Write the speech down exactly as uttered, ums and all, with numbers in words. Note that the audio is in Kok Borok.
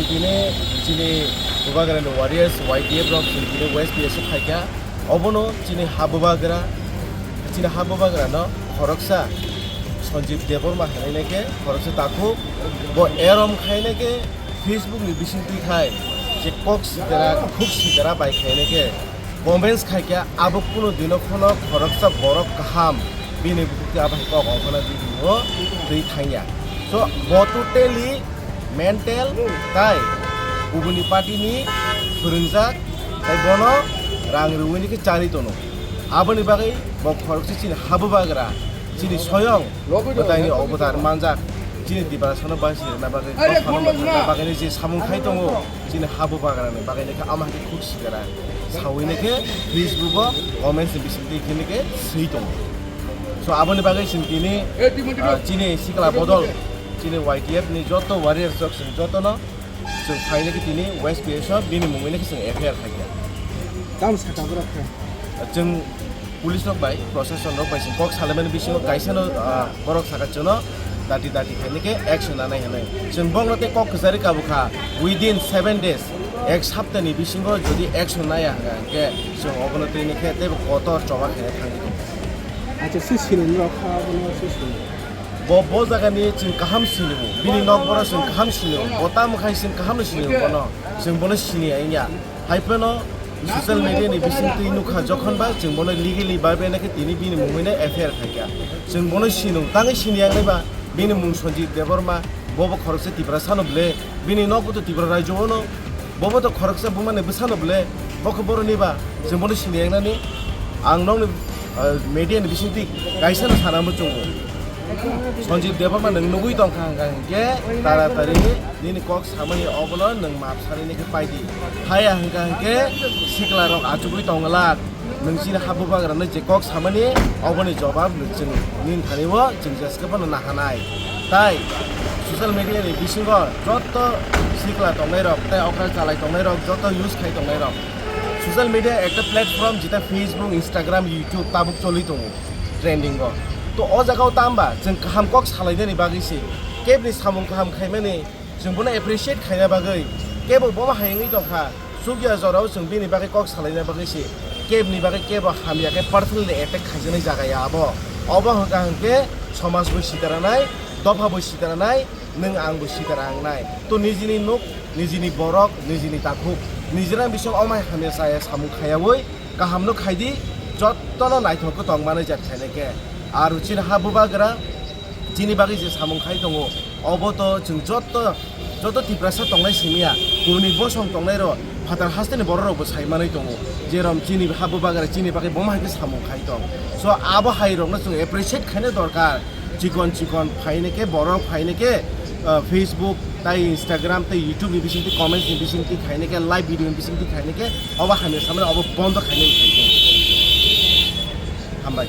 Tini chini Bubagrani warriors Y T F rok chini tini West P S o phaikha. Obono chini ha Bubagra, chini ha Bubagrano khoroksa Sanjeev Debbarma hinwi khe khoroksa takhuk. Bo erom khainai khe Facebook ni bisingtwi khai je kok sitera, khuk sitera bai khainai khe comments khaikha, abo kunu dino phano khoroksa borok kaham bini bukhukti abo hai kok ongkhorna video twi thangya. So, bo totally mental tai kubuni party ni phwrwngjak tai bono rang rwini khe chari tono. Aboni bagwi bo khoroksa chini ha Bubagra, chini soyong bwtaini obodar manjak, chini Tiprasano basi rwna bagwi, bagwi je samung khai tongo, chini ha Bubagrani bagwi khe ama khe khuk sikera sawi khe Facebook o comments ni bisingtwi khe khe swi tongo. So aboni bagwi chini tini, ah, chini sikla bodol, chini Y T F ni joto warriors rok chwng jotono chwng phainai khe tini West P S o bini mungwi khe chwng F I R khaikha. Tamo sakha borok khe? Chwng police rok bai, proshashan rok bai chwng kok salaimani bisingo kaisano, ah, borok sakha chwngno dati dati khainai khe action nanai hinwi. Chwng bongno tei kok kwchari kabukha, within seven days, ek saptani bisingo jodi action naya hwnkha hwnkhe chwng obono twi khe teibo kotor choba khaina thangwi tongo. Acha, si sini rok kha, abono si sini. Bo, bo jagani chwng kaham sini, bini nok boro chwng kaham sini, bo tamo khai chwng kaham sini bono, chwng bono sini ya wngya. Hai phano social media ni bisingtwi nukha, jokhon ba chwng bono legally ba bene khe tini bini mungwino F I R khaikha. Chwng bono sino, tangwi sini yang nai ba, bini mung Sanjeev Debbarma, bo bo khoroksa Tiprasano ble, bini nok bo to Tripura rajyo ono, bo bo to khoroksa bumani bwsano ble, bo khe boroni ba, chwng bono sini yang nani, ang nokni, ah, media ni bisingtwi kaisano sana muchungo. Sanjeev Debbarma nwng nugwi tongkha hwnkha hwnkhe taratari nini kok samani obono nwng map sanini khe paidi. Haya hwnkha hwnkhe sikla rok achugwi tongwlak. Nwng chini ha Bubagrano je kok samani oboni jobab nwng chwng nini thani o chwng jeskhe bono nahanai. Tai social media ni bisingo joto sikla tongnai rok tai okra chalai tongnai rok joto use khai tongnai rok. Social media ekta platform jeta Facebook, Instagram, YouTube tabuk choli tongo. Trending o. To o jaga o tamba chwng kaham kok salainani bagwi se, kebni samung kaham khaimani chwng bono appreciate khaina bagwi, kebo bobo hai wngwi tongkha, chukya jorao chwng bini bagwi kok salaina bagwi se, kebni bagwi kebo hamya khe personally attack khaijaknai jaga ya abo. Obo hwnkha hwnkhe somaj bo sitaranai, dopha bo sitaranai, nwng ang bo sitara wngnai. To nijini nuk, nijini borok, nijini takhuk, nijini bising omai hamya chaya samung khayawi, kahamno khaidi, jottono naithok khe tongmani jat khainai khe. Aro chini ha Bubagra, chini bagwi je samung khai tongo, obo to chwng jotto, jotto Tiprasa tongnai simiya, kuni bosong tongnai ro, phatar hasteni borok rok bo sai manwi tongo, jerom chini ha Bubagra chini bagwi bomo hai khe samung khai tong. So abo hai rokno chwng appreciate khaina dorkar. Chikon chikon phainai khe borok phainai khe, ah, Facebook tai Instagram tai YouTube ni bisingtwi comments ni bisingtwi khainai khe live video ni bisingtwi khainai khe obo hamya samani obo bondo khainai khe. Hambai.